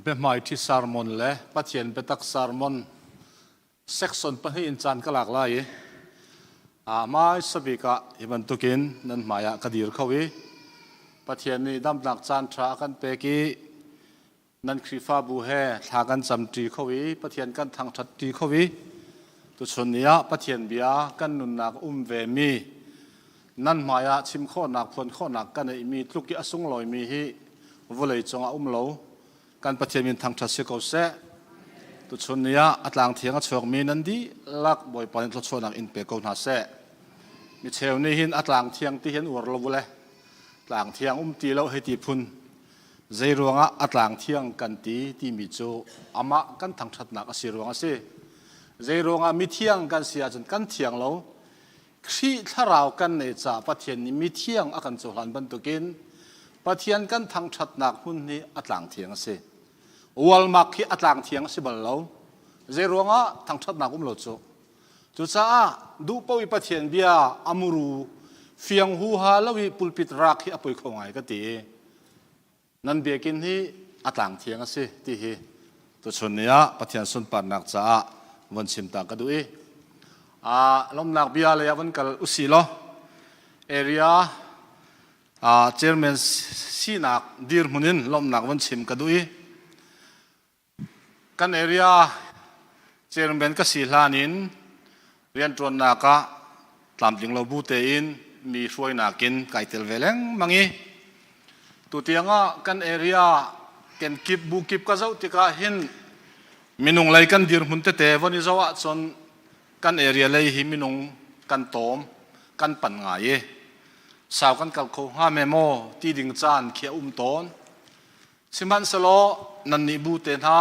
Biahmaiṭhi sermon le Pathian biatak sermon section pahnih in caan ka lak lai i hmaisa bik ah hi bantukin nan hmai ah ka dir kho i Pathian nih damnak caan ṭha a kan pek i nan Khrihfabu he thla kan camṭi kho i Pathian kan thangṭhatṭi kho i tuchun ni ah Pathian bia kan nunnak um vemi nan hmai ah chim khawhnak phuan khawhnak ka neihmi tluk i a sunglawimi hi vawlei cungah um lo. Kan Pathian min thangṭhat si ko seh. Tuchun ni ah a tlang thiang a chuakmi nan dihlak Bawipa nih thluachuahnak in pe ko hna seh. Mi cheu nih hin a tlang thiang ti hin uar lo le tlang thiang um ti lo hei ti phun. Zei ruangah a tlang thiang kan ti timi cu amah kan thangṭhatnak a si ruang a si. Zei ruangah mithiang kan si ahcun kan thiang lo. Khrih thlarau kan nei caah Pathian nih mithiang a kan cohlan bantukin Pathian kan thangṭhatnak hmun hi a tlang thiang a si. Ualmak hi a tlang thiang a si bal lo. Zei ruangah thangṭhatnak um lo cu. Cucaah duhpaoh i Pathian bia a muru fiang huha lo i pulpit rak hi a poi kho ngai ka ti. Nan biakinn hi a tlang thiang a si ti hi tuchun ni ah Pathian sunparnak caah von chim ta ka duh i lawmnak bia lei ah von kal usih law area chairman sinak dirhmun in lawmhnak von chim ka duh i Kan area chairman ka si hlan in rianṭuannak ah tlamtling lo bu tein mi hruainak in kai tel ve lengmang i tutiang ah kan area kenkip bu kip ka zoh tikah hin minung lei kan dirhmun tete von i zoh ahcun kan area lei hi minung kan tawm kan pan ngai i sau kan kal kho hnga me maw ti ding caan khi a um tawn. Sihmanhsehlaw nannih bu te hna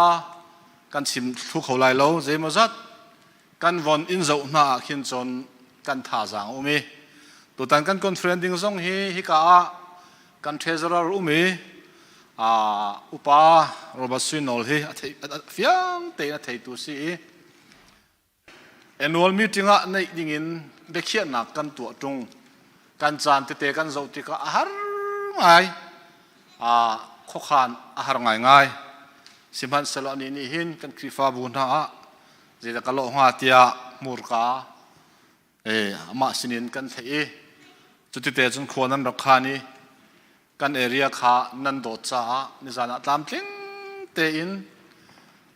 kan chim thlu kho lai lo. Zeimawzat kan von in zoh hna ah khin cun kan thazaang a um i tutan kan conference ding zong hi hika ah kan treasurer um i upa Robert Suinol hi a thei fiang tein a theitu si i Annual meeting ah neih dingin biakhiahnak kan tuah ṭung. Kan caan tete kan zoh tikah a har ngai. Khuakhan a har ngaingai. Sihmanhsehlaw anih nih hin kan Khrihfabu hna ah zeidah ka lawh hnga tiah hmurka amah sinin kan theih i cutite cun khua nan rak khan i kan area kha nan dawt caah nizan ah tlamtling tein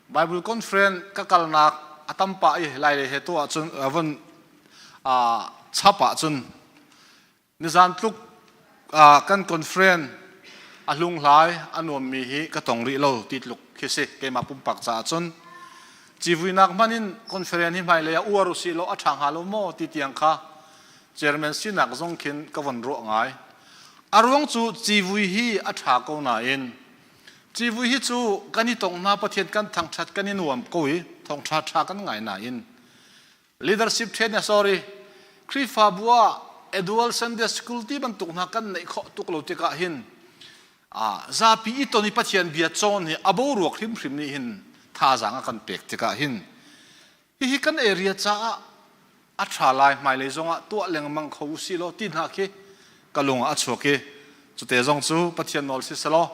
Bible conference ka kalnak a tam pah i lai le he tu ahcun von chap ahcun nizan tluk kan conference a hlunghlai a nuammi hi ka tong rih lo ti tluk khi si keimah pumpak caah cun civuinak hman in conference hi hmailei ah uar usih law a ṭha hnga lo maw ti tiang kha chairman sinak zong khin ka von ruah ngai. A ruang cu civui hi a ṭha ko nain civui hi cu kan i tong hna Pathian kan thangṭhat kan i nuam ko i thawngṭha ṭha kan ngai nain leadership training sorry Khrihfabu ah annual Sunday school ti bantuk hna kan neih khawh tuk lo tikah hin zapi i ton i Pathian bia cawn hi a boruak hrimhrim nih hin thazaang a kan pek tikah hin hihi kan area caah a ṭha lai hmailei zongah tuah lengmang kho u si law ti hna khi ka lung ah a chuak i cute zong cu Pathian nawl si selaw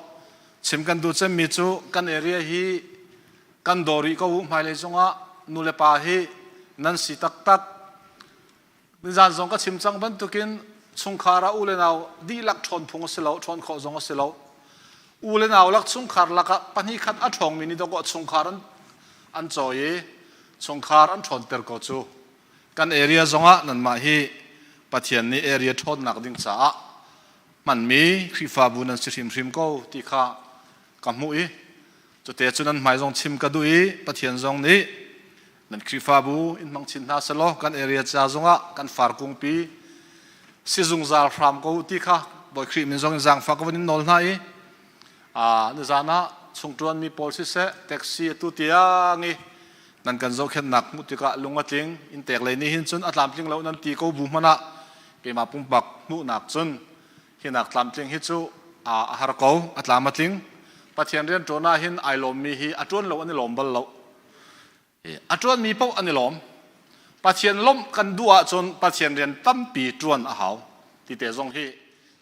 chim kan duh cemmi cu kan area hi kan daw rih ko u. Hmailei zongah nu le pa hi nan si taktak. Nizan zong ka chim cang bantukin chungkhar ah u le nau dihlak ṭhawn phung a si lo, ṭhawn khawh zong a si lo. U le nau lak chungkhar lakah pahnih khat a ṭhawngmi nih dawkaw chungkhar an cawi i chungkhar an ṭhawnter ko cu. Kan area zongah nanmah hi Pathian nih area ṭhawnnak ding caah hmanmi Khrihfabu nan si hrimhrim ko ti kha ka hmuh i cute cu nan hmai zong chim ka duh i Pathian zong nih nan Khrihfabu in hmang chin hna selaw kan area ca zongah kan far kungpi si zungzal hram ko ti kha Bawi Khrih min zong in zaangfah ka van in nawl hna i nizan ah chungṭuan mi pawl siseh taxi atu tiang i nan kan zohkhenhnak hmuh tikah lung a tling. In tek lei nih hin cun a tlamtling lo nan ti ko bu hmanh ah keimah pumpak hmuhnak cun hinak tlamtling hi cu a har ko. A tlam a tling. Pathian rian ṭuan ah hin ai lawmmi hi a ṭuan lo an i lawm bal lo. A ṭuanmi paoh an i lawm. Pathian lawmh kan duh ahcun Pathian rian tampi ṭuan a hau ti te zong hi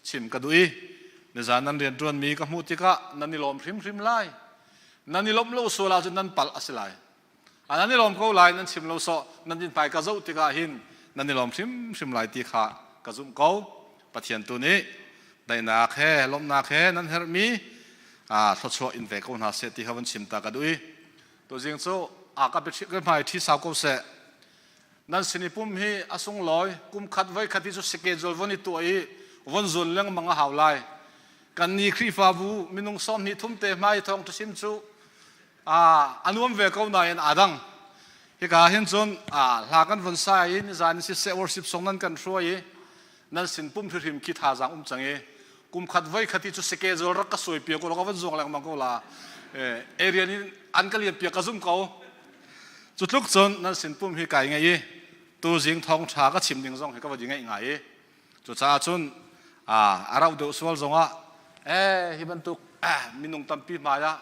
chim ka duh i nizan nan rian ṭuanmi ka hmuh tikah nan i lawm hrimhrim lai. Nan i lawmh lo sual ahcun nan palh a si lai. Nan i lawm ko lai, nan chim lo sawh, nan inn hmai ka zoh tikah hin nan i lawm hrimhrim lai ti kha ka zumh ko. Pathian tu nih daihnak he lawmhnak he nan herhmi thluachuah in ve ko hna seh ti kha van chim ta ka duh i tuzing cu a ka hmai ṭhi sau ko seh. Nan sin i pum hi a sunglawi kum khat voi khat hi cu schedule von i tuah i von zul lengmang a hau lai. Kan ni Khrihfabu minung 23 te hmai thawng ṭha cu a nuam ve ko nain aa dang. Hika hin cun hla kan von sa i nizan siseh worship song nan kan hruai i nan sin pum hrimhrim khi thazaang um cang i kum khat voi khat hi cu schedule rak ka suai piak ko ka van zuang lengmang ko la area in an ka lian piak ka zum ko. Cu tluk cun nan sin pum hi kai ngei i tuzing thawng ṭha ka chim ding zong hi ka va di ngaih ngai i Cucaah cun a rauh deuh sual zongah hi bantuk minung tampi hmai ah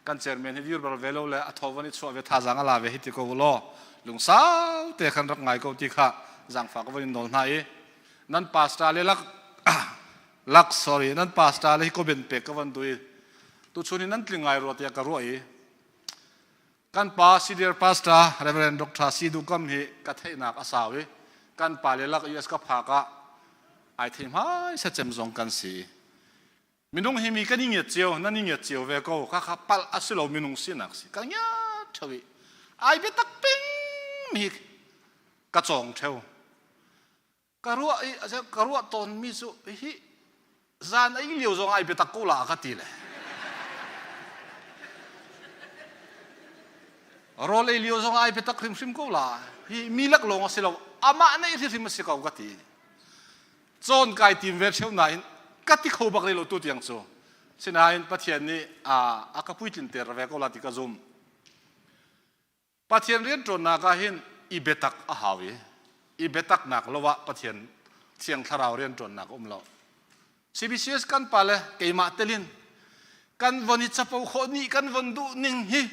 kan chairman hi dir bal ve lo le a thaw van i chuah ve thazaang a la ve hi ti ko law lungsau te khan rak ngai ko ti kha zaangfah ka van in nawl hna i nan pastor le lak lak sorry nan pastor le hi ko ben pek ka van dui tu chun in nan tling ngai rua tiah ka ruah i Kan pa senior pastor Reverend Dr. Si Duh Kam hi ka theihnak a sau i kan pa le lak US ka phak ah ai thei hmaisa cem zong kan si. Minung hi mi kan i ngiat cio, nan i ngiat cio ve ko. Khakha palh a si lo minung sinak si. Ka ngiat theo i ai biatak peng mi ka cawng theo. Ka ruah i ka ruah tawnmi cu hi zan a ing lio zong ai biatak ko la ka ti le. Rawl ei lio zong ai biatak hrimhrim ko la. Hi mi lak lawng a si lo. Amah neih hrimhrim a si ko ka ti. Cawn kai tim ve ṭheo nain ka ti kho bak rih lo tu tiang cu. Sinain Pathian nih a ka puitlin ter ve ko la ti ka zum. Pathian rianṭuannak ah hin i biatak a hau i i biataknak lo ah Pathian Thiang Thlarau rianṭuannak a um lo. CBCS kan pale keimah telin kan von i capo khawh ni kan von duh ning hi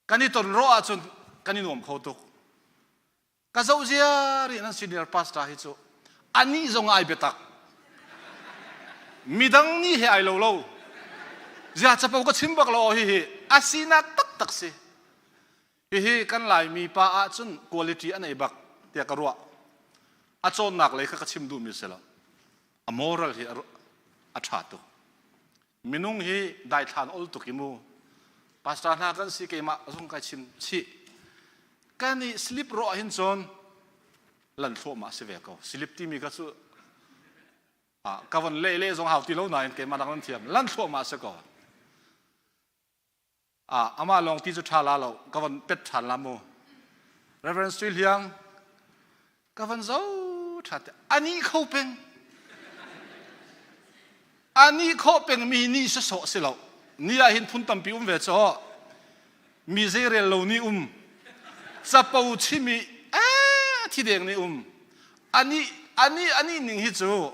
kan i ton rawh ahcun kan i nuam kho tuk. Ka zoh ziar i nan senior pastor hi cu anih zong ai biatak. Midang nih he ai lo lo. Zia capo ka chim bak lo hihi a sinak taktak si. Hihi kan Laimi pa ahcun quality a nei bak tiah ka ruah. A cawnnak lei kha ka chim duhmi si lo. A moral hi a ṭha tuk. Minung hi daithlan ol tuk i mu. Pastor hna kan si keimah zong kai chim chih. Kan i slip rawh hin cun lan thluahmah si ve ko. Slip timi kha cu ka von leh leh zong hau ti lo nain keimah nak nan thiam. Lan thluahmah si ko. Amah lawng ti cu ṭha la lo ka von pet ṭhan la mu. Reverend Sui Hliang ka von zo ṭha te ani kho peng ani khawh peng mi ni sawsawh si lo ni ah hin phun tampi um ve caw mi zeirel lo ni um capo chimi eh thi deng ni um ani ani ani ning hi cu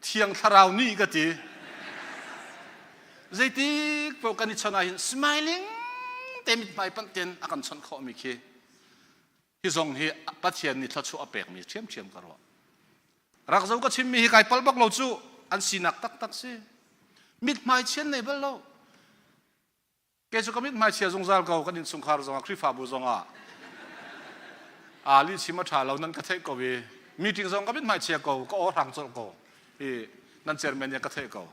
Thiang Thlarau nih ka ti. Zeitik paoh kan i chawnh ahhin smiling te mithmai panh ten a kan chawnh khawhmi khi hi zong hi Pathian nih thluachuah a pekmi ṭhiamṭhiam ka ruah. Rak zo ka chimmi hi kai palh bak lo cu an sinak taktak si. Mithmai chian nei bal lo. Kei cu ka mithmai chia zungzal ko kan innchungkhar zongah Khrihfabu zongah aa lihchim a ṭha lo nan ka theih ko i meeting zong ka mithmai chia ko ka aw hrang colh ko i nan chairman nih ka theih ko.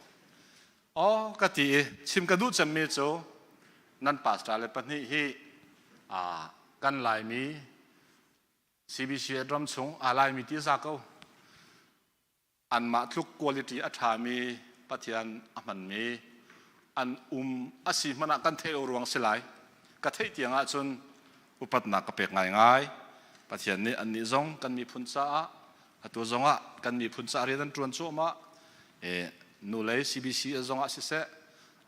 Aw ka ti i chim ka duh cemmi cu nan pastor le pahnih hi kan Laimi CBC ram chung aa Laimi ti za ko. Anmah tluk quality a ṭhami Pathian a hmanmi an um a si hmanh ah kan theih lo ruang si lai. Ka theih tiang ahcun upatnak ka pek ngaingai. Pathian nih annih zong kan miphun caah atu zongah kan miphun caah rian an ṭuan cuahmah. E, nulei CBC zongah siseh,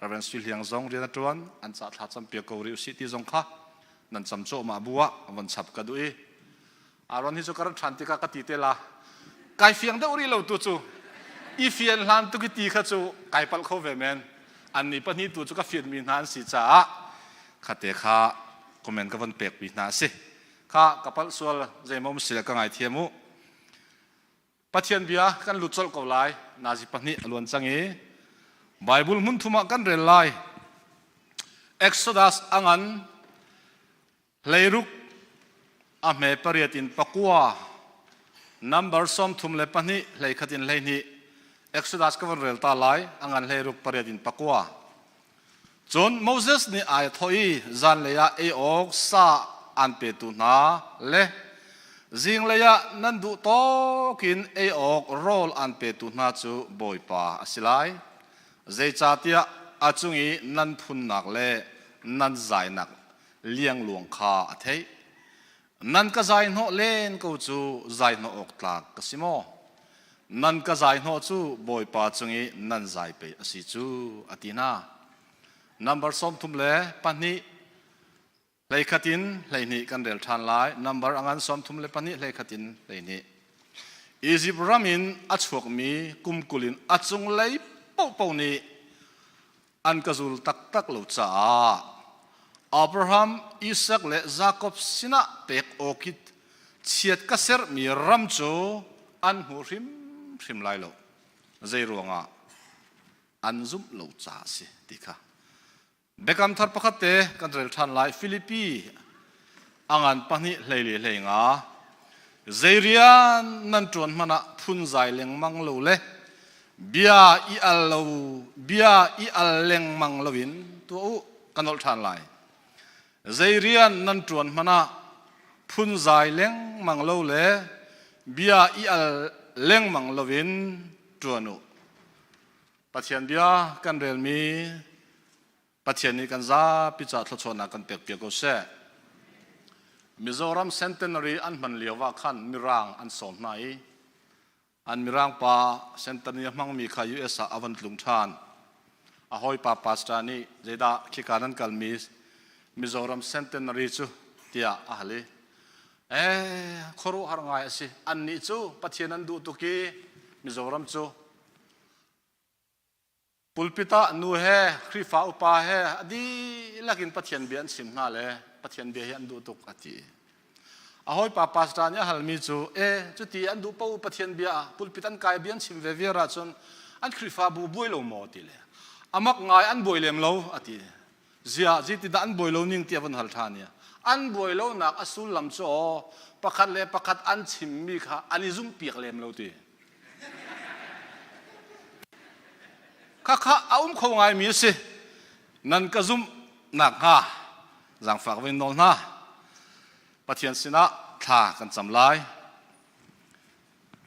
Reverend Sui Hliang zong rian a ṭuan, an ca thla campiak ko rih usih ti zong kha nan cam cuahmah bu ah von chap ka duh i Aaron hi cu ka rat ṭhan tikah ka ti te la. Kai fiang deuh rih lo tu cu i fian hlan tuk i ti kha cu kai palh kho ve men. Annih pahnih tu cu ka fianmi hna an si caah khate kha comment ka von pekmi hna a si. Kha ka palh sual zeimaw um si le ka ngaithiam u. Pathian bia kan lut colh ko lai. Nazi pahnih a luan cang i Bible hmun thum ah kan rel lai. Exodus a ngan 16 a hme pariat in pakua number 32 hleikhat in 12 Exodus ka von rel ta lai a ngan 16 pariat in pakua. Cun Moses nih ai thawh i zanlei ah ei awk sa an petu hna le zinglei ah nan duh tawk in ei awk rawl an petu hna cu Bawipa a si lai. Zeicahtiah a cung i nan phunnak le nan zainak liangluang kha a theih. Nan ka zai hnawh len ko cu zai hnawh awk tlak ka si maw? Nan ka zai hnawh cu Bawipa cung i nan zai pei a si cu, a ti hna. Number 32 hleikhat in 12 kan rel ṭhan lai. Number a ngan 32 hleikhat in 12. Izipt ram in a chuakmi kum 20 in a cunglei paohpaoh nih an ka zul taktak lo caah Abraham, Isak le Jakob sinah pek awk i chiat ka sermi ram cu an hmu hrimhrim lai lo. Zei ruangah an zumh lo caah a si ti kha. Biakam thar pakhat te kan rel ṭhan lai. Filipi a ngan pahnih hlei le hlei nga. Zei rian nan ṭuan hmanh ah phunzai lengmang lo le bia i al lo bia i al lengmang loin tuah u ka nolh ṭhan lai. Zei rian nan ṭuan hmanh ah phunzai lengmang lo le bia i al lengmang loin ṭuan u. Pathian bia kan relmi Pathian nih kan zapi ca thluachuahnak kan pekpiak ko seh. Mizoram Centenary an hman lio ah khan Mirang an sawm hna i an Mirang pa Centenary a hmangmi kha US ah a van tlung ṭhan. A hawipa pastor nih zeidah khika nan kalmi Mizoram Centenary cu tiah a hal i eh khuaruahhar ngai a si. Annih cu Pathian an duh tuk i Mizoram cu Pulpit ah nu he Khrihfa upa he a dihlak in Pathian bia an chim hna le Pathian bia hi an duh tuk a ti. A hawipa pastor nih a halmi cu e cuti an duh po Pathian bia ah pulpit an kai bia an chim ve viar ahcun an Khrihfabu buai lo maw ti le amak ngai an buai lem lo a ti. Zia zeitidah an buai lo ning ti a von hal ṭhan i an buai lonak a sullam cu aw pakhat le pakhat an chimmi kha an i zumhpiak lem lo ti. Khakha a um kho ngaimi a si. Nan ka zumh nakhnga zaangfak ve nawl hna. Pathian sinah thla kan cam lai.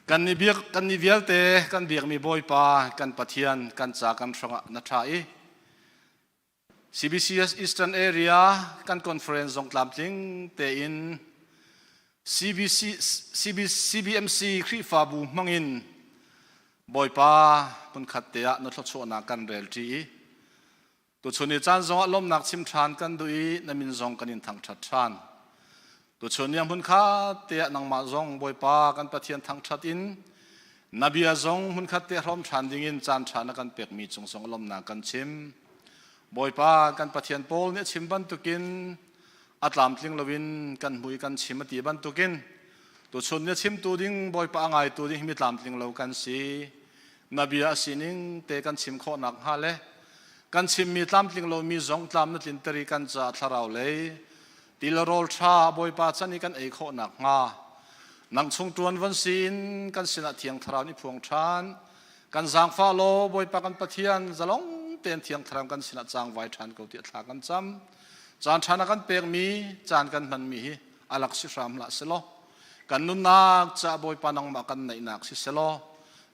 Kan ni biak kan ni vialte kan biakmi Bawipa kan Pathian kan ca kan hrangah na ṭha i CBCS Eastern Area kan conference zong tlamtling tein CBC, CB, CBMC Khrihfabu hmangin Bawipa hmunkhat te ah na thluachuahnak kan rel ṭi i tuchun ni caan zongah lawmhnak chim ṭhan kan duh i na min zong kan in thangṭhat ṭhan. Tuchun ni hmunkhat te ah nangmah zong Bawipa kan Pathian thangṭhat in na bia zong hmunkhat te hrawm ṭhan dingin caan ṭha na kan pekmi cung zong lawmhnak kan chim. Bawipa kan Pathian Paul nih a chim bantukin a tlamtling loin kan hmu i kan chim a ti bantukin tuchun ni a chimtu ding Bawipa a ngaitu ding hi mi tlamtling lo kan si. Na bia a sining te kan chim khawh nakhnga le kan chimmi tlamtling lomi zong tlam na tlinter i kan caah thlarau lei Ti le rawl ṭha Bawipa chan i kan ei khawh nakhnga nang chung ṭuan von sin kan sinah Thiang Thlarau nih phuang ṭhan. Kan zaangfah law Bawipa kan Pathian zalong tein Thiang Thlarau kan sinah cangvai ṭhan ko tiah thla kan cam. Caan ṭha na kan pekmi caan kan hmanmi hi alak si hram hlah selaw kan nunnak ca Bawipa nangmah kan naihnak si selaw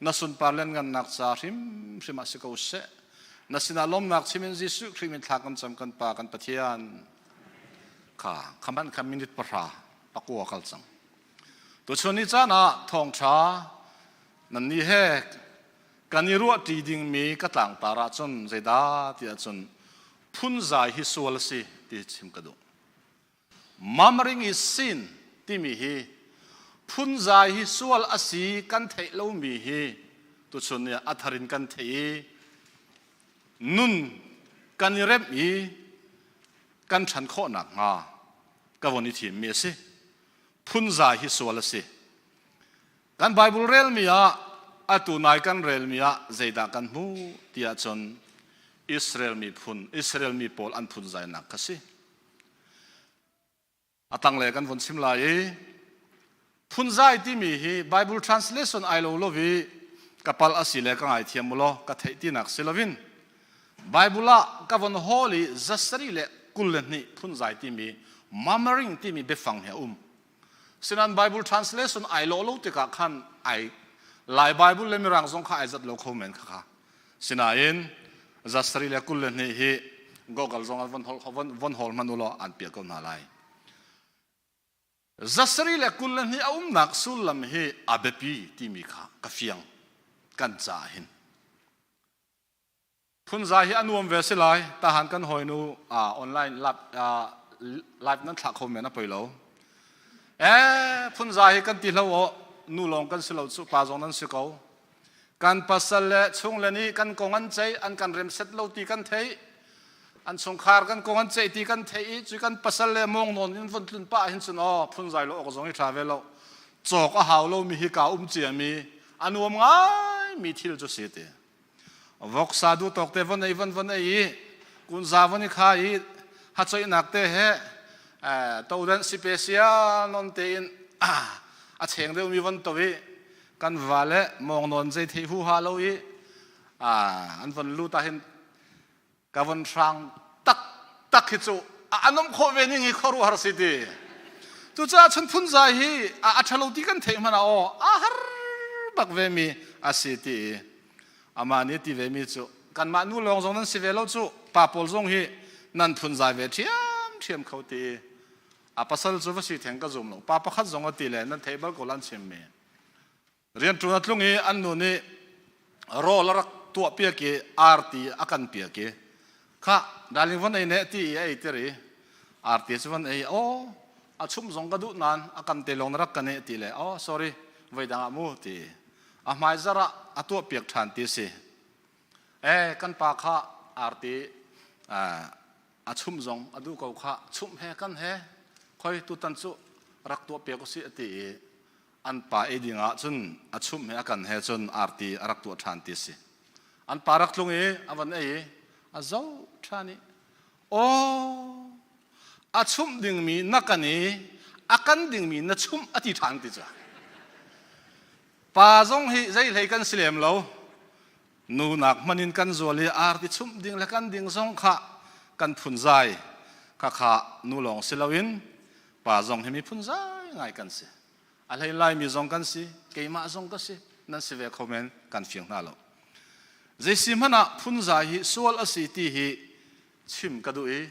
na sunpar lianngannak ca hrimhrim ah si ko seh. Na sinah lawmnak chim in Jesuh Khrih min thla kan cam kan Pa kan Pathian. Kha khaman kha minute pahra pakua kal cang. Tuchun ni caan ah thawngṭha nan nih he kan i ruahṭi dingmi ka tlangtar ahcun zeidah ti ahcun phunzai hi sual a si ti chim ka duh. Murmuring is sin timi hi phunzai hi sual a si kan theih lomi hi tuchun ni ah a thar in kan theih i nun kan i remh i kan ṭhan khawh nakhnga ka von i thimmi a si. Phunzai hi sual a si. Kan Bible relmi ah atu nai kan relmi ah zeidah kan hmuh ti ahcun. Israel miphun, Israel mi pawl an phunzainak kha si. A tanglei kan von chim lai i phunzai timi hi Bible translation ai lo lo i ka pal a si le ka ngaithiam mu law ka theih tinak si loin Bible ah ka von hawl i zasarih le 22 phunzai timi murmuring timi biafang hi a um. Sinan Bible translation ai lo lo tikah khan ai Lai Bible le Mirang zong kha ai zat lo kho men kha kha. Sinain zasarih le 22 hi Google zong an von hol von hol hmanh u law an piah ko hna lai. Zasarih le 22 a umnak sullam hi a biapi timi kha ka fiang kan caah hin. Phunzai hi a nuam ve si lai. Tahan kan hawinu online live nan thlah kho men a poi lo. Eh phunzai hi kan ti hlo aw nu lawng kan si lo cu pa zong nan si ko. Kan pasal le chung le nih kan kong an ceih an kan rem set lo ti kan theih. An chungkhar kan kong an ceih ti kan theih i cu kan pasal le mong nawn in von tlun pah hin cun aw phunzai lo awk zong i tha ve lo. Cawk a hau lo mi hi ka um cia mi a nuam ngai mi thil cu si ti. Voksa duh tawk te von ei von von ei i kunza von i kha i hachoihnak te he todan special non te in a cheng deuh mi von to i kan va le mong non zei thei hu ha lo i an von lut ah hin ka von hrang tak tak hi cu a nom khawh ve ning hi khuaruahhar si ti. Cucaah chun phunzai hi a ṭhalo ti kan theih hmanh ah aw a har bak ve mi a si ti i amah nih ti ve mi cu kanmah nu lawng zong nan si ve lo cu pa pawl zong hi nan phunzai ve ṭhiam ṭhiam kho ti i a pasal cu va si theng ka zum lo. Pa pakhat zong a ti le nan theih bal ko lan chim mi Rianṭuan a tlung i an nu nih rawl a rak tuahpiak i arti a kan piak i khah darling von ei ne ti i a ei tir i arti cu von ei aw a chum zong ka duh nain a kan te lawng na rak kan eh ti le oh sorry voidang ah mu ti a hmaizar ah a tuahpiak ṭhan ti si eh kan pa kha arti a chum zong a duh ko kha chumh he kan he khoi tutan cu rak tuahpiak usih a ti i an pa ei ding ah cun a chumh he a kan he cun arti a rak tuah ṭhan ti a si. An pa rak tlung i a van ei i a zoh ṭhan i aw a chumh dingmi na kan i a kan dingmi na chumh a ti ṭhan ti cu. Pa zong hi zei hlei kan si lem lo. Nunak hman in kan zual i arti chumh ding le kan ding zong kha kan phunzai kha kha nu lawng si loin pa zong hi mi phunzai ngai kan si. A hlei Laimi zong kan si, keimah zong ka si, nan si ve kho men, kan fiang hna lo. Zeisi hmanh ah phunzai hi sual a si ti hi chim ka duh i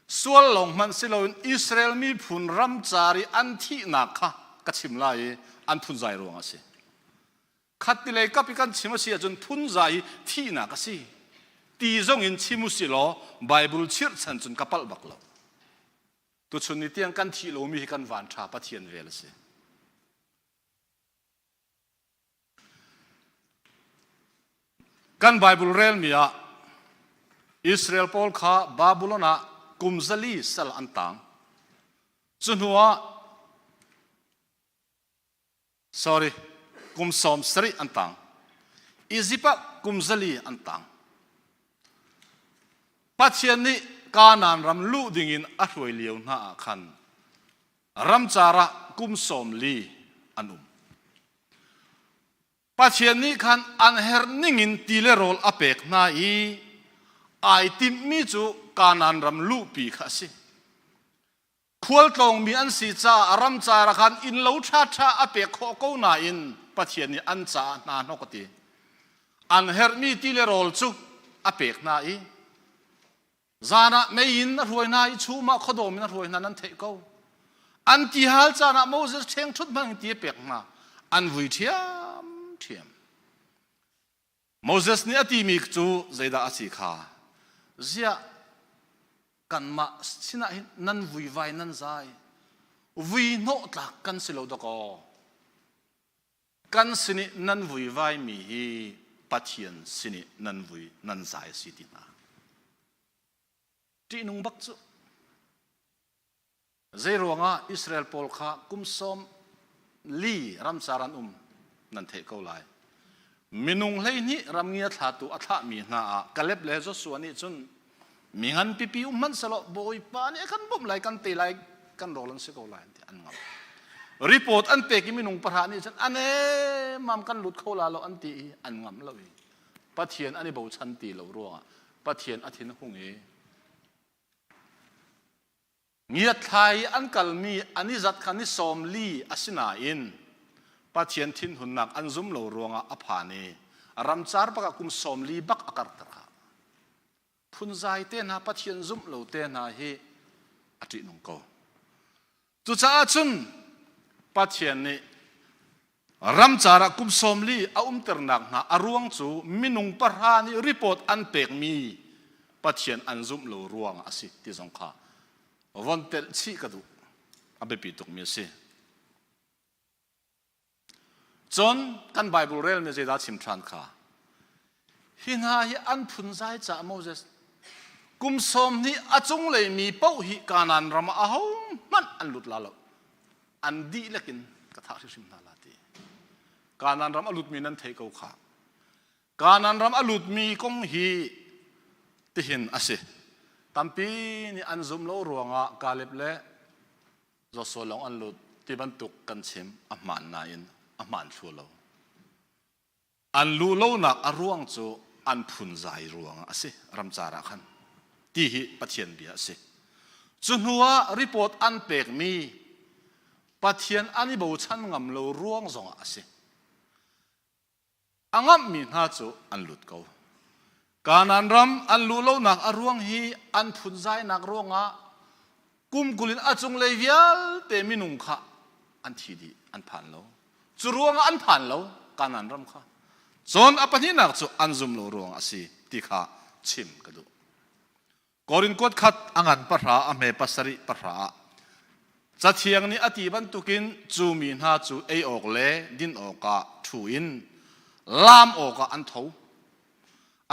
sual lawng hmanh si loin Israel miphun ramcar i an thihnak kha ka chim lai i an phunzai ruang a si. Khat ti lei kap i kan chim a si ahcun phunzai hi thihnak a si ti zong in chim u si law Bible chirhchan cun ka palh bak lo. Tuchun ni tiang kan thih lomi hi kan van ṭha Pathian vel a si. Kan Bible relmi ah Israel pawl kha Babylon ah kum 400 sal an tang. Cu hnu ah sorry kum 70 an tang. Egypt ah kum 400 an tang. Pathian nih Kanaan ram luh dingin a hruai lio hna ah khan ramcar ah kum 40 an um. Pathian nih khan an herh ningin ti le rawl a pek hna i ai timhmi cu Kanaan ram luhpi kha a si. Khualtlawngmi an si caah ramcar ah khan innlo ṭhaṭha a pek khawh ko nain Pathian nih an caah hna hnok a ti. An herhmi ti le rawl cu a pek hna i zan ah mei in a hruai hna i chum ah khuadawm in a hruai hna nan theih ko. An tihal caan ah Moses ṭhengṭhut hmang in ti a pek hna. An vui ṭhiamṭhiam. Moses nih a timi cu zeidah a si kha? Ziah kanmah sinah hin nan vuivai nan zai vui hnawh tlak kan si lo dakaw kan sin i nan vuivai mi hi Pathian sin i nan vui nan zai a si ti hna. Ṭihnung bak cu. Zeiruangah Israel pawl kha kum 40 ramcar an um nan theih ko lai. Minung 12 ramngia thlatu a thlahmi hna ah Kaleb le Joshua nih cun mi ngan pipi um hmanh selaw Bawipa nih a kan bawmh lai kan te lai kan rawl an si ko lai ti an ngam. Report an pek i minung pahra nih cun ane mam kan lut kho la lo an ti i an ngam lo i Pathian an i bochan ti lo ruangah Pathian a thin a hung i Ngiatthlai i an kalmi an i zat kha ni 40 a si nain Pathian thinhunnak an zum lo ruangah a phan i ramcar bak ah kum 40 bak a karter kha. Phunzai te hna Pathian zumh lo te hna hi a ṭihnung ko. Cucaah cun Pathian nih ramcar ah kum 40 a umternak hna a ruang cu minung pahra nih report an pekmi Pathian an zumh lo ruang a si ti zong kha von telh chih ka duh. A biapi tukmi a si. Cun kan Bible relmi zeidah chim ṭhan kha? Hi hna hi an phunzai caah Moses kum 20 a cunglei mi paoh hi Kanaan ram ah ahohmanh an lut la lo. An dihlak in ka thah hrimhrim hna la ti. Kanaan ram a lutmi nan theih ko kha. Kanaan ram a lutmi kong hi tihin a si. Tampi nih an zum lo ruangah Kaleb le Joshua lawng an lut ti bantuk kan chim a hmaan nain a hmaan thlu lo. An luh lonak a ruang cu an phunzai ruangah a si ramcar ah khan ti hi Pathian bia a si. Cu hnu ah report an pekmi Pathian an i bochan ngam lo ruang zongah a si. A ngamhmi hna cu an lut ko. Kanaan ram an luh lonak a ruang hi an phunzainak ruangah kum 20 in a cunglei vialte minung kha an thi dih, an phan lo. Cu ruangah an phan lo Kanaan ram kha. Cun a pahnihnak cu an zum lo ruangah a si ti kha chim ka duh. Korin kuat khat a ngan pahra a hme pasarih pahra ah Cathiang nih a ti bantukin cu mi hna cu ei awk le din awkah ṭhu in laam awkah an tho.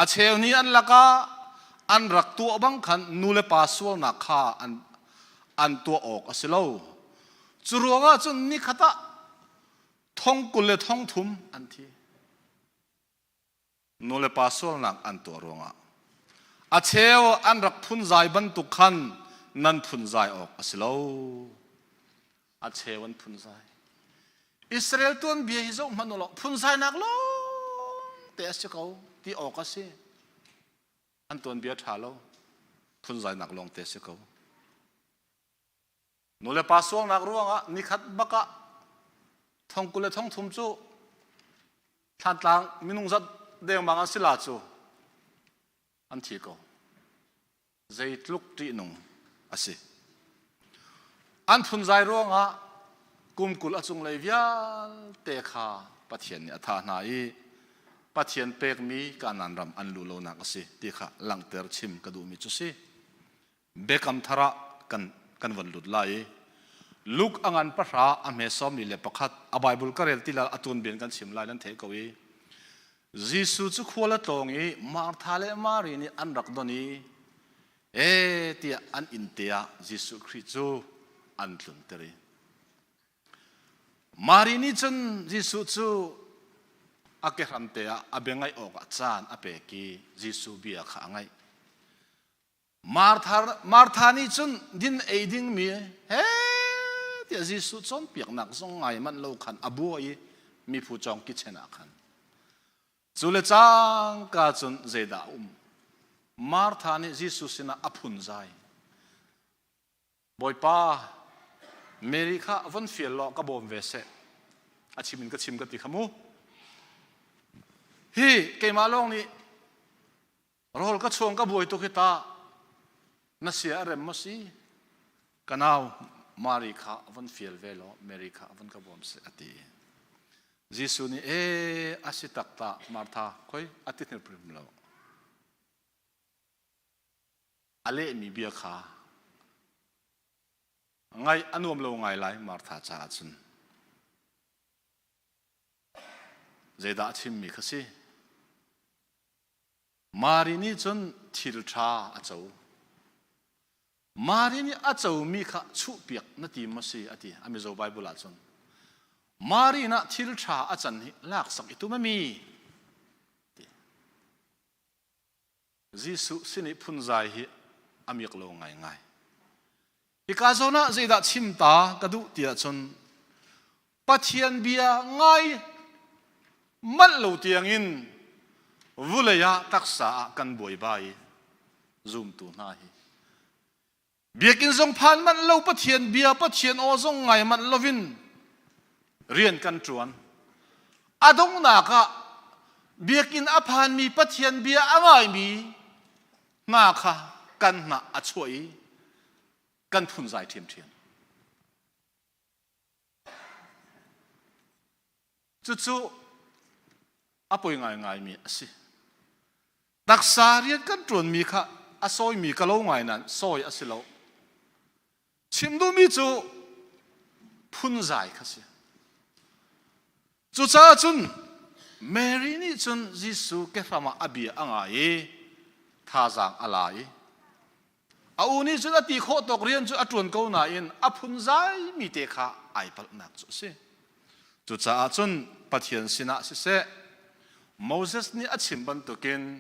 A cheu nih an lakah an rak tuah bang khan nu le pa sualnak kha an, an tuah awk a si lo. Cu ruangah cun nikhat ah thong 20 le thong thum an thi. Nulepa sualnak an tuah ruangah a cheu an rak phunzai bantuk khan nan phunzai awk a si lo. A cheu an phunzai. Israel tuanbia hi zoh hmanh u law phunzainak lawng te a si ko ti awk a si. An tuanbia ṭha lo. Phunzainak lawng te a si ko. Nulepa sualnak ruangah nikhat bak ah thong 20 le thong thum cu Thlantlang minung zat dengmang an si la cu an thi ko. Zeitluk ṭihnung a si. An phunzai ruangah kum 20 a cunglei vialte kha Pathian nih a thah hna i Pathian pekmi Kanaan ram an luh lonak a si ti kha langhter chim ka duhmi cu si. Biakam thar ah kan kan von lut lai i Luke a ngan pahra a hme 41 a Bible ka rel ti la a tuanbia kan chim lai nan theih ko i Jesuh cu khual a tlawng i Martha le Mary nih an rak don i e tiah an inn te ah Jesuh Khrih cu an tlunter i Mary nih cun Jesuh cu a kehram te ah a bia ngaih awkah caan a pek i Jesuh bia kha a ngaih. Martha, Martha nih cun din ei dingmi he tiah Jesuh cawnpiaknak zong ngai manh lo khan a bua i miphu cawng kitchen ah khan. Cu le cangka cun zeidah a um? Martha nih Jesuh sinah a phunzai. Bawipa, Mary kha von fial law ka bawm ve seh. A chim in ka chim ka ti kha mu. Hi keimah lawng nih Rawl ka chuang ka buai tuk hi ta na sia a rem maw si? Ka nau Mary kha von fial ve law Mary kha von ka bawm seh a ti. Jesuh nih e a si tak ta Martha khoi a ti hrim lo. A lehmi bia kha ngaih a nuam lo ngai lai Martha caah cun. Zeidah a chimmi kha si? Mari nih cun thil ṭha a co. Mari nih a comi kha chuhpiak na tim maw si a ti a Mizo Bible ah cun. Mari nah thil ṭha a can hi laksak i tum a mi. Jesuh sin i phunzai hi a miak lo ngaingai. Hika zawn ah zeidah chim ta ka duh ti ahcun Pathian bia ngai manh lo tiangin vulei ah taksa ah kan buaibai zumtu hna hi biakinn zong phan manh lo Pathian bia Pathian aw zong ngai manh lovin rian kan ṭuan a donghnak ah biakinn a phanmi Pathian bia a ngaimi hna kha kan hnah a chuah i kan phunzai ṭhiamṭhiam. Cucu a poi ngaingaimi a si. Taksa rian kan ṭuanmi kha a sawimi ka lo ngai nain sawi a si lo. Chim duhmi cu phunzai kha si. Cucaah cun Mary nih cun Jesuh kehram ah a bia a ngai i thazaang a la i A u nih cun a ti khawh tawk rian cu a ṭuan ko nain a phunzai mi te kha ai palhnak cu a si. Cucaah cun Pathian sinah siseh, Moses nih a chim bantukin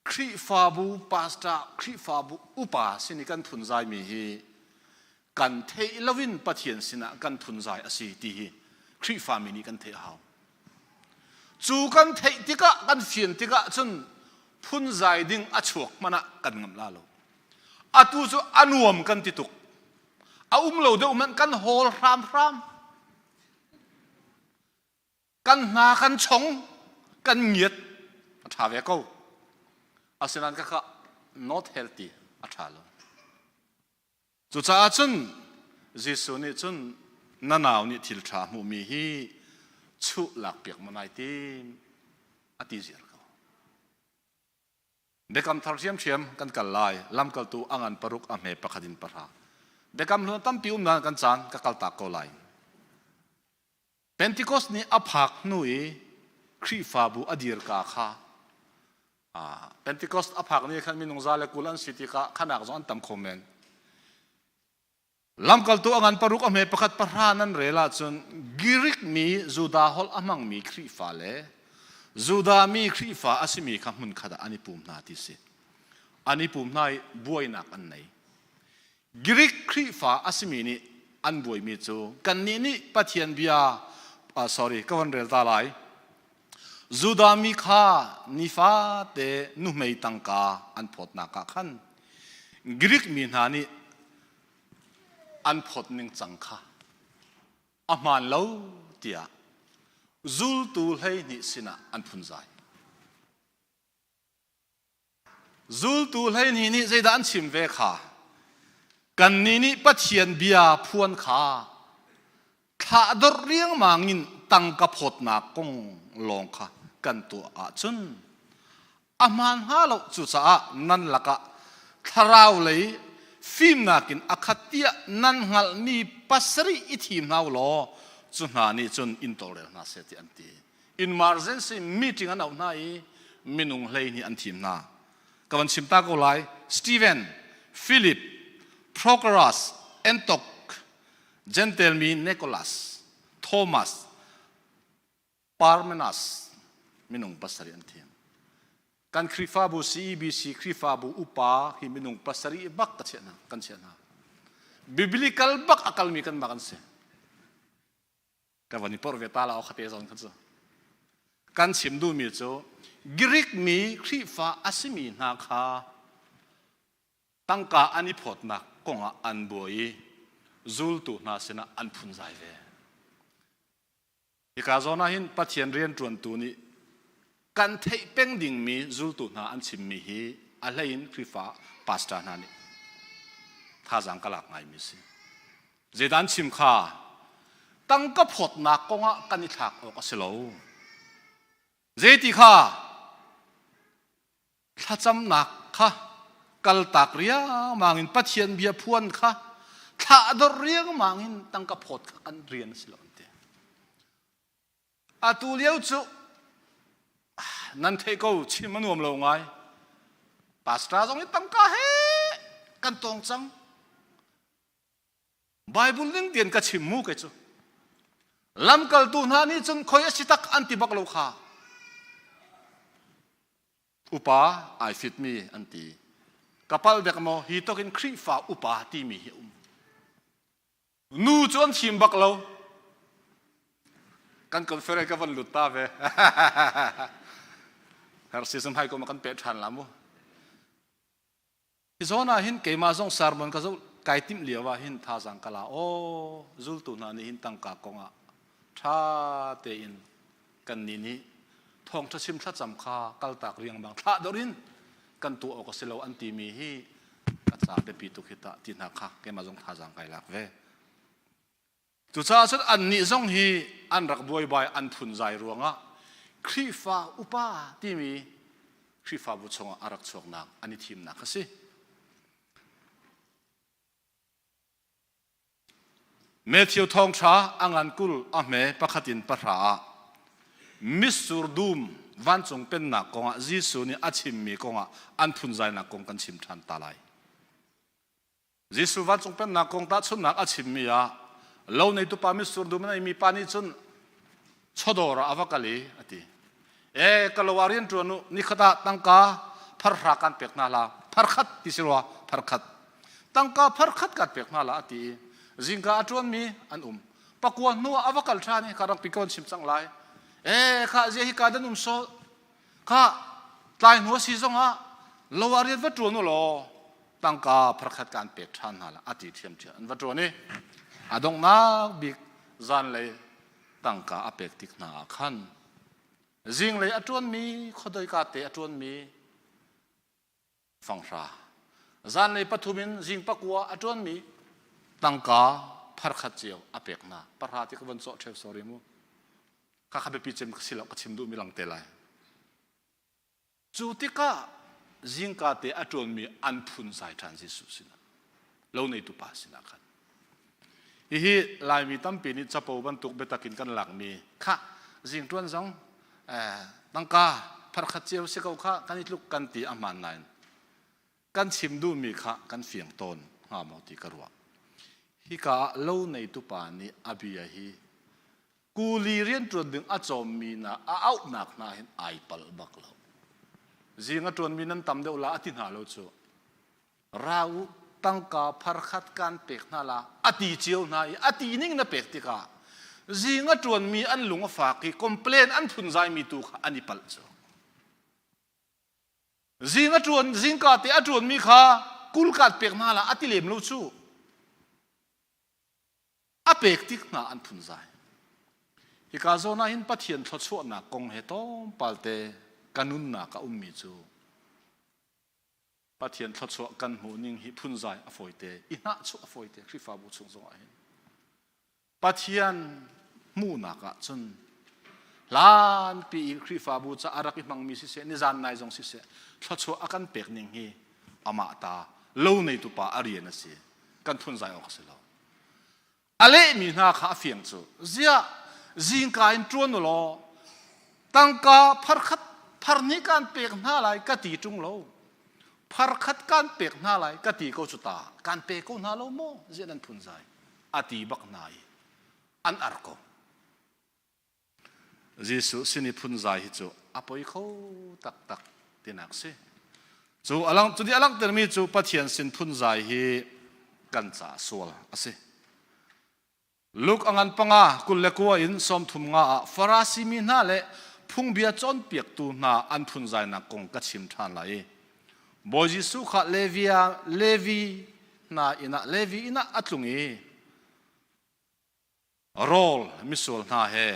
Khrihfabu pastor, Khrihfabu upa sin i kan phunzaimi hi kan theih loin Pathian sinah kan phunzai a si ti hi Khrihfami nih kan theih a hau. Cu kan theih tikah, kan fian tikah cun phunzai ding a chuak hmanh ah kan ngamh la lo. Atu cu a nuam kan ti tuk. A um lo deuh hmanh kan hawl hramhram. Kan hna kan chong, kan ngiat a ṭha ve ko. Asinain kaka not healthy a ṭha lo. Cucaah cun Jesuh nih cun na nau nih thil ṭha hmuhmi hi chuh lakpiak maw nai tim a ti ziar ko. Biakam thar ṭhiamṭhiam kan kal lai. Lamkaltu a ngan paruk a hme pakhat in pahra. Biakam hlun tampi um nain kan caan ka kaltak ko lai. Pentecost nih a phak hnu i Khrihfabu a dirka kha Pentecost a phak ni khan minung za le 20 an si tikah khanak zong an tam kho men. Lamkaltu a ngan paruk a hme pakhat pahra nan rel ahcun Greek mi Judah holh a hmangmi Khrihfa le Judah mi Khrihfa a simi kha hmunkhat ah an i pum hna ti si. An i pum hna i buainak an nei. Greek Khrihfa a simi nih an buaimi cu kannih nih Pathian bia sorry ka von rel ta lai. Judah mi kha nifate nuhmei tangka an phawtnak ah khan Greek mi hna nih an phawt ning cang kha a hmaan lo tiah zultu 12 sinah an phunzai. Zultu 12 nih zeidah an chim ve kha? Kannih nih Pathian bia phuan kha thlahdorh riangmang in tangka phawtnak kong lawng kha kan tuah ahcun a hmaan hnga lo. Cucaah nan lakah thlarau lei fimnak in a khat tiah nan hngalhmi pasarih i thim hna u law cu hna nih cun in tawlrel hna seh tiah an ti. Emergency meeting an auh hna i minung 12 an thim hna. Ka van chim ta ko lai. Stephen, Philip, Prochorus, Antok, Gentile mi Nicholas, Thomas, Parmenas minung pasarih an thim. Kan Khrihfabu CEBC Khrihfabu upa hi minung pasarih bak ka chiah hna, kan chiah hna. Biblical bak a kalmi kan mak an si. Ka van i porh ve ta la khate zawn kha cu. Kan chim duhmi cu Greek mi Khrihfa a simi hna kha tangka an i phawtnak kongah an buai i zultu hna sinah an phunzai ve. Hika zawn ah hin Pathian rianṭuantu nih kan theih peng dingmi zultu hna an chimmi hi a hleiin Khrihfa pastor hna nih thazaang ka lak ngaimi a si. Zeidah an chim kha tangka phawtnak kongah kan i thlak awk a si lo. Zeiti kha Thlacamnak kha kaltak riangmang in Pathian bia phuan kha thlahdorh riangmang in tangka phawt kha kan rian a si lo an ti. Atu lio cu nan theih ko chim a nuam lo ngai. Pastor zong hi tangka he kan tong cang. Bible ning tian ka chim mu kei cu. Lamkaltu hna nih cun khoi a si tak an ti bak lo kha. Upa ai fitmi an ti. Ka palh dek maw hi tok in Khrihfa upa timi hi um. Nu cu an thim bak lo. Kan conference ka van lut ta ve. Hersi sum hai ko ma kan pe ṭhan la mu. Hi zawn ah hin keimah zong sermon ka zoh kai timh lio ah hin thazaang ka la. Aw, zultu hna nih hin tangka kong ah ṭha tein kan nih nih thawngṭha chim thlacam kha kaltak riangmang thlah dor in kan tuah awk a si lo an timi hi ka ca biapi tuk hi tah ti hna kha keimah zong thazaang kai lak ve. Cucaah cun annih zong hi an rak buaibai an phunzai ruangah Khrihfa upa timi Khrihfabu chungah a rak chuaknak an i thimnak a si. Matthew thawngṭha a ngan 20 a hme pakhat in pahra ah mitsur dum vancung pennak kongah Jesuh nih a chimmi kongah an phunzainak kong kan chim ṭhan ta lai. Jesuh vancung pennak kong tahchunhnak a chimmi ah lo neitu pa mitsur dum a neimi pa nih cun chawdawr ah a va kal i a ti. E ka lo ah rian ṭuan u nikhat ah tangka pharhra kan pek hna la pharkhat ti si rua pharkhat tangka pharkhat kan pek hna la a ti i zingka a ṭuanmi an um pakua hnu ah a va kal ṭhan i ka rak pi ko an chim cang lai e kha zia hi ka dan um so kha tlai hnu a si zongah lo ah rian va ṭuan u law tangka pharkhat kan pek ṭhan hna la a ti ṭhiamṭhiam an va ṭuan i a donghnak bik zanlei tangka a pek tik hna ah khan zinglei a ṭuanmi khuadoika te a ṭuanmi fanghra zanlei pathum in zing pakua a ṭuanmi tangka pharkhat cio a pek hna pahra ti ka von cawh ṭheu sorry mu kha kha biapi cem ka si lo ka chim duhmi lang te lai Cu tikah zingka te a ṭuanmi an phunzai ṭhan Jesuh sinah lo neitu pa sinah khan. Hihi Laimi tampi nih capo bantuk biatak in kan lakmi kha zing ṭuan zong tangka pharkhat cio si ko kha kan i tluk kan ti a hmaan nain kan chim duhmi kha kan fiang tawn hnga maw ti ka ruah. Hika ah lo neitu pa nih a bia hi kuli rianṭuan ding a cawmmi hna a auhnak hna hin ai palh bak lo. Zing a ṭuanmi nan tam deuh la a ti hna lo cu. Ra u tangka pharkhat kan pek hna la a ti cio hna i a ti ning na pek tikah zing a ṭuanmi an lung a fak i complain an phunzaimi tu kha an i palh cu. Zing a ṭuan zingka te a ṭuanmi kha kulkat pek hna la a ti lem lo cu. A pek tik hna an phunzai. Hika zawn ah hin Pathian thluachuahnak kong he tlawmpal te ka nunnak a ummi cu Pathian thluachuah kan hmuh ning hi phunzai a fawite, i hnahchuah a fawite Khrihfabu chung zong ah hin. Pathian hmuhnak ah cun hlanpi i Khrihfabu ca a rak i hmangmi siseh, nizan nai zong siseh, thluachuah a kan pek ning hi amah ta lo neitu pa a rian a si. Kan phunzai awk a si lo. A lehmi hna kha a fiang cu ziah zingka in ṭuan u law tangka pharkhat pharhnih kan pek hna lai ka ti ṭung lo pharkhat kan pek hna lai ka ti ko cu ta kan pe ko hna lo maw ziah nan phunzai a ti bak hna i an ar ko Jesuh sin i phunzai hi cu a poi kho taktak tinak si. Cu alang cu nih a langhtermi cu Pathian sin phunzai hi kan ca sual a si. Luke a ngan panga 29 in 35 ah Farasi mi hna le phungbia cawnpiaktu hna an phunzainak kong ka chim ṭhan lai i Bawi Jesuh kha Levia Levi hna inn ah Levi inn ah a tlung i rawl misual hna he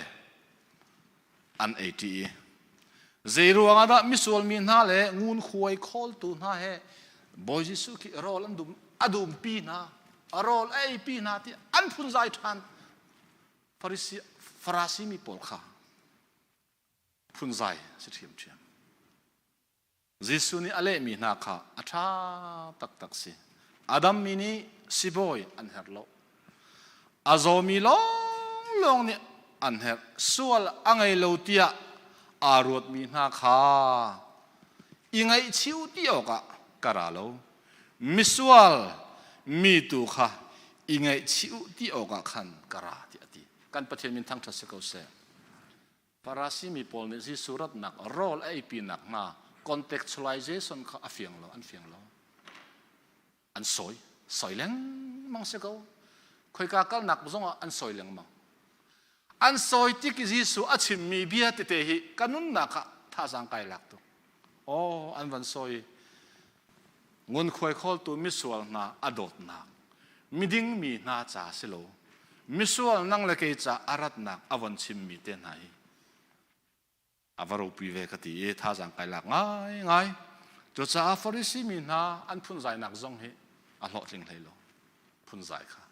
an ei ṭi i zei ruangah dah misual mi hna le ngunkhuai khawltu hna he Bawi Jesuh khi rawl an dum a dumpi hna a rawl a eipi hna ti an phunzai ṭhan Farisi Farasi mi pawl kha phunzai si ṭhiamṭhiam. Jesuh nih a lehmi hna kha a ṭha taktak si. Adam mi nih sibawi an herh lo. A zawmi lawnglawng nih an herh. Sual a ngei lo tiah aa ruatmi hna kha i ngaihchih u ti awkah ka ra lo. Misual mi tu kha i ngaihchih u ti awkah khan ka ra tiah a ti. Kan Pathian min thangṭhat si ko seh. Farasi mi pawl nih Jesuh ratnak rawl a eipi nakhnga Contextualization kha a fiang lo, an fiang lo. An sawi, sawi lengmang si ko. Khoika kalnak zongah an sawi lengmang. An sawi tik i Jesuh a chimmi bia tete hi ka nunnak ah thazaang kai lak tuk. Aw, an van sawi. Ngunkhuai khawltu misual hna a dawtnak, miding mi hna ca si lo, misual nang le kei ca a ratnak a von chimmi te hna hi a va ropui ve ka ti i thazaang kai lak ngaingai. Cucaah Farisi mi hna an phunzainak zong hi a hlawhtling hlei lo. Phunzai kha.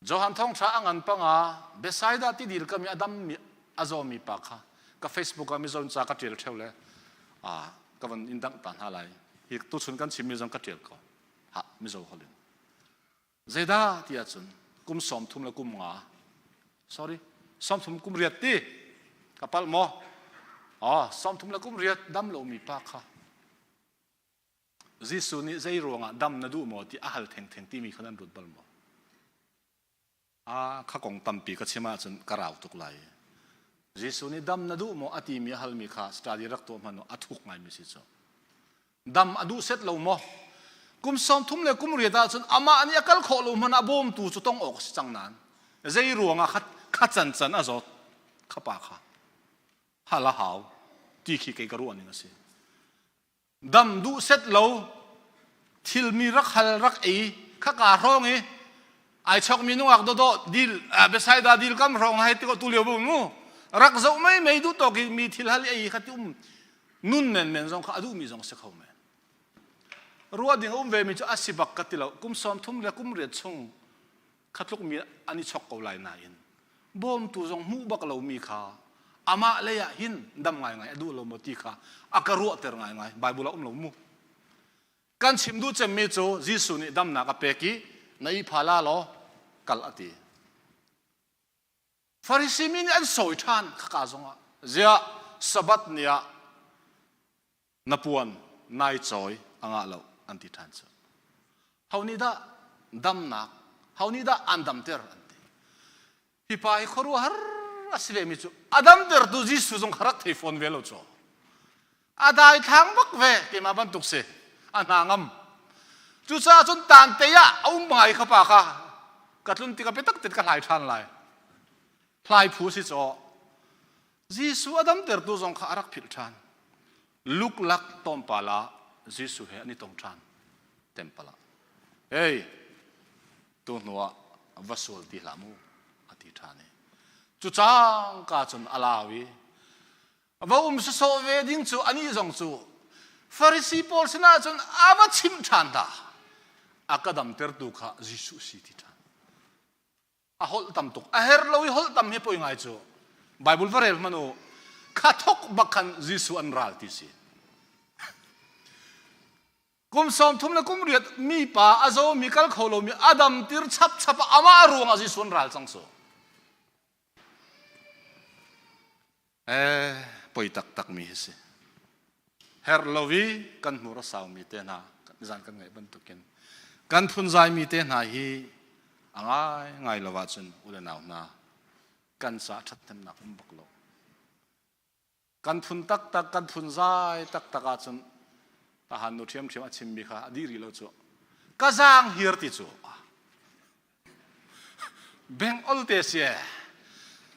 Johan thawngṭha a ngan panga Bethsaida tidil kam i a dammi a zawmi pa kha ka Facebook ah mizo ca ka ṭial ṭheo le ka van in dangh ta hna lai. Hi tuchun kan chimmi zong ka ṭial ko. Ha mizo holh in. Zeidah ti ahcun kum 30 le kum nga sorry 30 kum riat ti ka palh maw? Oh, 30 le kum riat dam lomi pa kha Jesuh nih zei ruangah dam na duh maw ti a hal thengtheng timi kha nan ruat bal maw? Ah, kha kong tampi ka chim ahcun ka rau tuk lai. Jesuh nih dam na duh maw a timi a halmi kha study rak tuah hmanh a thuk ngaimi si cu. Dam a duh set lo maw? Kum 30 le kum riat ahcun amah nih a kal khawh lo hmanh ah bawmtu cu tong awk a si cang nain zei ruangah kha kha can can a zawt kha pa kha hal a hau ti khi kei ka ruah ning a si. Dam duh set lo thilmi rak hal rak ei khaka hrawng i ai chokmi nungak dawdawh dil Bethsaida dil kam hrawng hai ti ko tu lio bu mu rak zoh mei mei duh tawk i mi thil hal ei kha ti um nun men men zong kha a duhmi zong si kho men ruah ding a um ve mi cu a si bak ka ti lo kum 30 le kum riat chung kha tluk mi an i chok ko lai nain bawmtu zong hmuh bak lomi kha amah lei ah hin dam ngaingai a duh lo maw ti kha a ka ruahter ngaingai Bible ah um lo mu kan chim duh cemmi cu Jesuh nih damnak a pek i na i pha la law kal a ti Farisi mi nih an sawi ṭhan khaka zongah ziah Sabbath ni ah na puan nai cawi a ngah lo an ti ṭhan cu ho nih dah damnak ho nih dah an damter an ti hi pa hi khuaruahhar a si vemi cu a damtertu Jesuh zong kha rak thei fawn ve lo cu a daithlang bak ve keimah bantuk si a hna ngam cucaah cun tante ah a um ngai kha pa kha ka tlun tik a biatak tein ka hlai ṭhan lai hlai phu si caw Jesuh a damtertu zong kha a rak philh ṭhan. Luklak tlawmpal ah Jesuh he an i tong ṭhan temple ah. Hey, tu hnuah va sual ti hlah mu a ti ṭhan i cu cangka cun a lau i va um sawsawh ve ding cu anih zong cu Farisi pawl sinah cun a va chimh ṭhan hna. A ka damtertu kha Jesuh si ti ṭhan. A holh tam tuk. A her lo i holh tam hi poi ngai cu. Bible va rel hmanh u. Kha thok bak khan Jesuh an ral ti si. Kum 30 le kum riat mi pa a zaw mi kal kho lo mi adam tir chap chap amah ruang ah Jesuh an ral cang su. Eh, poi taktak mi hi si. Her lo i kan hmur a saumi te hna, zan kan ngaih bantukin kan phunzai mi te hna hi a ngai ngai lo ahcun u le nau hna kan ca ṭhathnemnak um bak lo. Kan phun taktak, kan phunzai taktak ahcun tahan nu ṭhiamṭhiam a chimmi kha a dih rih lo cu. Ka zaang hir ti cu Beng ol te si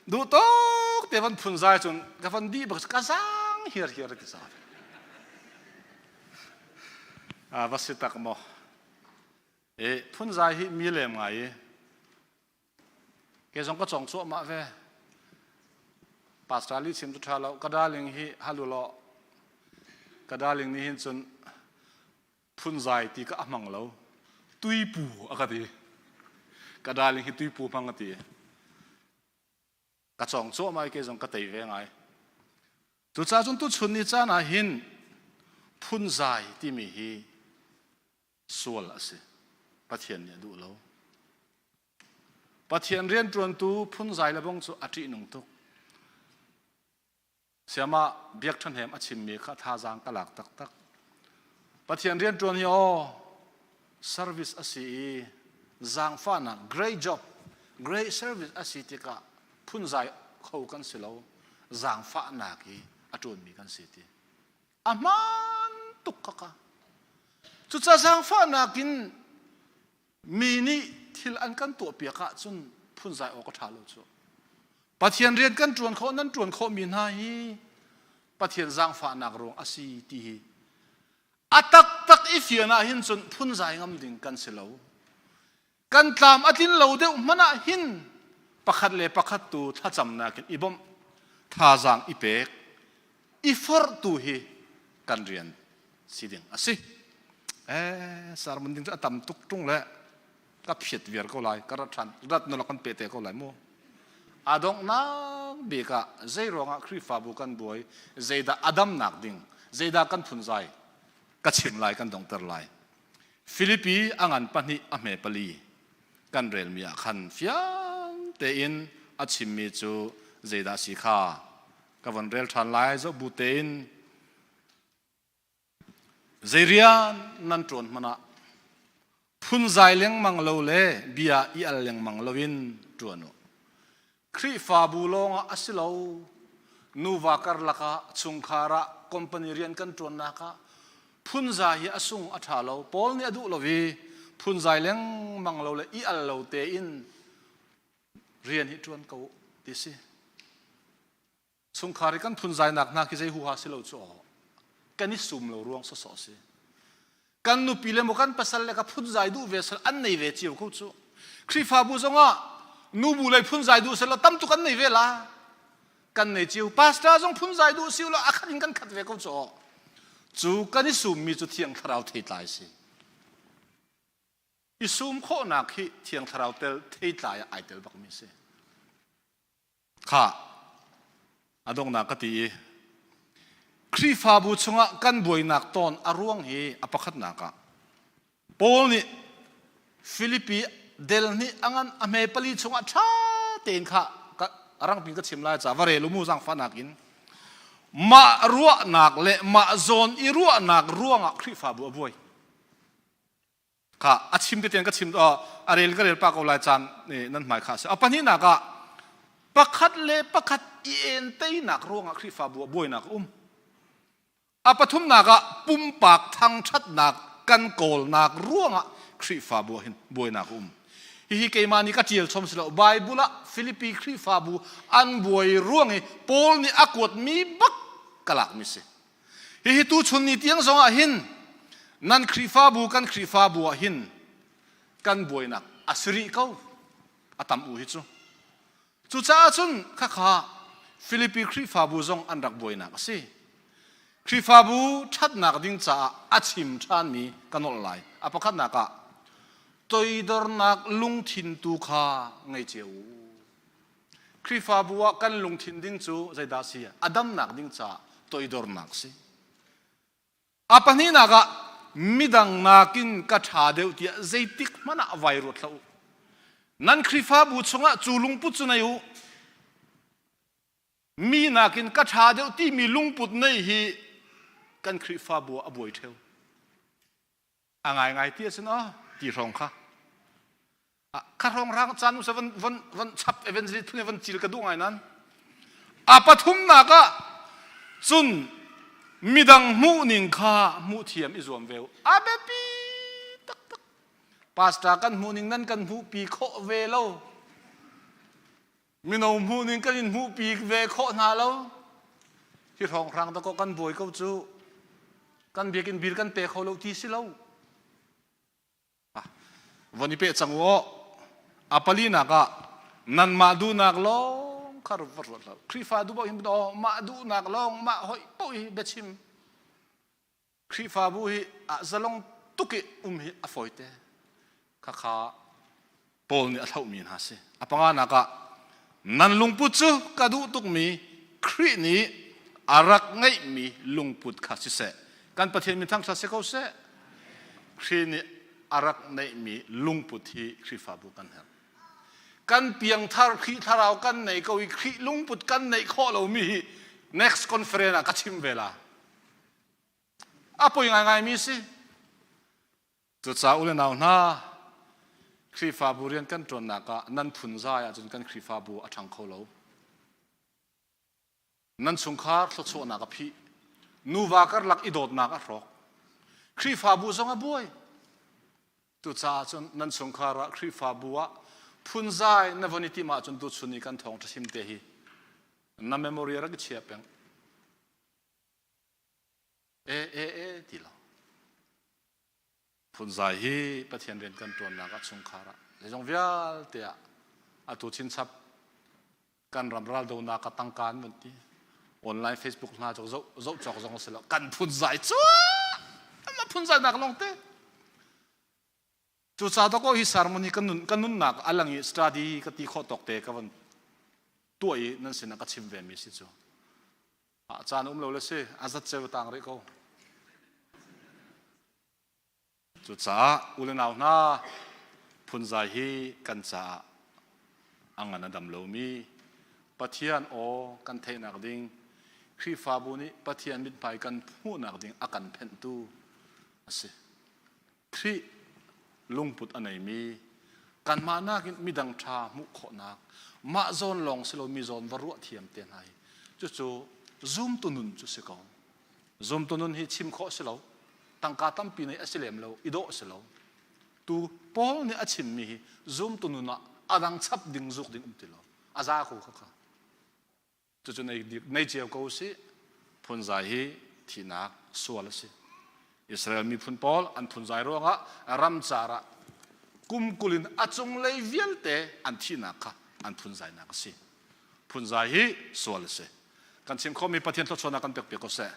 duh tuk te van phun zai cun ka van dih bak ka zang hiar hiar ti sa a va si tak maw e phun zai hi mi lem ngai i ke zong ka cong cuahmah ve pastor li chim cu tha lo ka darling hi halu law ka darling nih hin cun phunzai ti ka a hmang lo tuipu a ka ti ka darling hi tuipu hmang a ti ka cawng cuahmah i kei zong ka tei ve ngai cucaah cun tuchun ni caan ah hin phunzai timi hi sual a si Pathian nih a duh lo Pathian rianṭuantu phunzai le bong cu a ṭihnung tuk Siamah biak ṭhahnem a chimmi kha thazaang ka lak taktak. Pathian rianṭuan hi aw service a si i zaangfahnak great job great service a si tikah phunzai kho kan si lo zaangfahnak i a ṭuanmi kan si ti. A hmaan tuk kaka. Cucaah zaangfahnak in mi nih thil an kan tuahpiak ahcun phunzai awk a ṭha lo cu. Pathian rian kan ṭuan khawh nan ṭuan khawhmi hna hi Pathian zaangfahnak ruang a si ti hi a taktak i fian ah hin cun phunzai ngam ding kan si lo. Kan tlam a tlin lo deuh hmanh ah hin pakhat le pakhat tu thlacamnak in i bawmh, thazaang i pek, i forh tu hi kan rian si ding a si. Eh, sermon ding cu a tam tuk ṭung le ka phiat viar ko lai, ka rat ṭhan, rat na kan pe te ko lai mu. A donghnak bik ah zei ruangah Khrihfabu kan buai, zeidah a damnak ding, zeidah kan phunzai, ka chim lai, kan donghter lai. Filipi a ngan pahnih a hme pali kan relmi ah khan fiang tein a chimmi cu zeidah a si kha ka von rel ṭhan lai zoh bu tein zei rian nan ṭuan hmanh ah phunzai lengmang lo le bia i al lengmang loin ṭuan u. Khrihfabu lawngah a si lo. Nuva karlak ah, chungkhar ah, company rian kan ṭuannak ah phunzai hi a sung a ṭha lo. Paul nih a duh lo i phunzai lengmang lo le i al lo tein rian hi ṭuan ko ti si. Chungkhar i kan phunzainak hna khi zei huha si lo cu aw. Kan i sum lo ruang sawsawh si. Kan nupi le maw kan pasal le ka phunzai duh ve sal an nei ve cio ko cu. Khrihfabu zongah nubu lei phunzai duh sel tam tuk an nei ve la. Kan nei cio. Pastor zong phunzai duh si lo a khat in kan khat ve ko cu aw. Cu kan i summi cu Thiang Thlarau theitlai si. I sum khawhnak hi Thiang Thlarau tel theitlai ah ai tel bakmi si. Khah, a donghnak ka ti i Khrihfabu chungah kan buainak tawn a ruang hi a pakhatnak ah Paul nih Filipi del nih a ngan a hme pali chungah ṭha tein kha rangpin ka chim lai ca va rel u mu zaangfahnak in mah ruahnak le mah zawn i ruahnak ruangah Khrihfabu a buai. Kha a chim te tiang ka chim a rel ka rel pa ko lai caan nan hmai kha a si. A pahnihnak ah pakhat le pakhat i entainak ruangah Khrihfabu ah buainak a um. A pathumnak ah pumpak thangṭhatnak kan kawlnak ruangah Khrihfabu ah hin buainak a um. Hihi keimah nih ka ṭial chom si lo. Bible ah Filipi Khrihfabu an buai ruang i Paul nih a kuatmi bak ka lakmi si. Hihi tuchun ni tiang zongah hin nan Khrihfabu kan Khrihfabu ah hin kan buainak a si rih ko a tam u hi cu. Cucaah cun khakha Filipi Khrihfabu zong an rak buainak a si. Khrihfabu ṭhatnak ding caah a chim ṭhanmi ka nolh lai. A pakhatnak ah toidornak lungthin tu kha ngei cio u. Khrihfabu ah kan lungthin ding cu zeidah a si? A damnak ding caah toidornak a si. A pahnihnak ah midang nakin ka ṭha deuh tiah zeitik hmanh ah vai ruat hlah u. Nan Khrihfabu chungah cu lungput cu nei u. Mi nakin ka ṭha deuh timi lungput nei hi kan Khrihfabu ah a buai ṭheo. A ngaingai ti a si no ti hrawng kha. Kha hrawng rang caan usa van van van chap evangelist phun van cil ka duh ngai nan. A pathumnak ah cun midang hmuh ning kha hmuh thiam i zuam ve u. A biapi taktak. Pastor kan hmuh ning nan kan hmuhpi khawh ve lo. Mino hmuh ning kan in hmuhpi ve khawh hna lo. Hi hrawng hrang dakaw kan buai ko cu. Kan biakinn bil kan pe kho lo ti si lo. Von i peh cang u aw. A palinak ah nanmah duhnak lawng kha va ruat hlah. Khrihfa duh paoh hin aw mah duhnak lawng mah hoih paoh hi biachim. Khrihfabu hi ah zalong tuk i um hi a fawite. Khakha Paul nih a thlauhmi hna si. A panganak ah nan lungput cu ka duh tukmi Khrih nih a rak ngeihmi lungput kha siseh. Kan Pathian min thangṭhat si ko seh. Khrih nih a rak neihmi lungput hi Khrihfabu kan herh. Kan piangthar Khrih thlarau kan nei ko i Khrih lungput kan neih khawh lomi hi next conference ah ka chim ve la. A poi ngaingaimi si. Cucaah u le nau hna, Khrihfabu rian kan ṭuannak ah nan phunzai ahcun kan Khrihfabu a ṭhang kho lo. Nan chungkhar thluachuahnak a phih. Nuva karlak i dawtnak a hrawk. Khrihfabu zong a buai. Cucaah cun nan chungkhar ah Khrihfabu ah phunzai na von i timh ahcun tuchun i kan thawngṭha chim te hi na memory rak i chia peng. E e e ti lo. Phunzai hi Pathian rian kan ṭuannak ah chungkhar ah zeizong vialte ah atu chinchap kan ram raldonak ah tangka an vun ti. Online Facebook hna cu zoh zoh cawk zong a si lo. Kan phunzai cu ama phunzainak lawng te. Cucaah dawkaw hi sermon hi kan nun kan nunnak a lang i study ka ti khawh tawk te ka van tuah i nan sinah ka chim ve mi si cu. Ah caan um lo le si a zat ceu tang rih ko. Cucaah u le nau hna phunzai hi kan caah a ngan a dam lomi Pathian aw kan theihnak ding Khrihfabu nih Pathian mithmai kan hmuhnak ding a kan phenhtu a si. Khrih lungput a neimi kanmah nakin midang ṭha hmuh khawhnak mah zawn lawng si lo mi zawn va ruah thiam te hna hi cucu zumtu nun cu si ko. Zumtu nun hi chim khawh si lo. Tangka tampi nei a si lem lo, i dawh si lo. Tu Paul nih a chimmi hi zumtu nun ah a dang chap ding zuk ding um ti lo. A za ko kha kha. Cucu nei, nei cio ko si. Phunzai hi thihnak sual a si. Israel miphun pawl an phunzai ruangah ramcar ah kum 20 in a cunglei vialte an thihnak kha an phunzainak a si. Phunzai hi sual a si. Kan chim khawhmi Pathian thluachuahnak kan pek piak ko seh.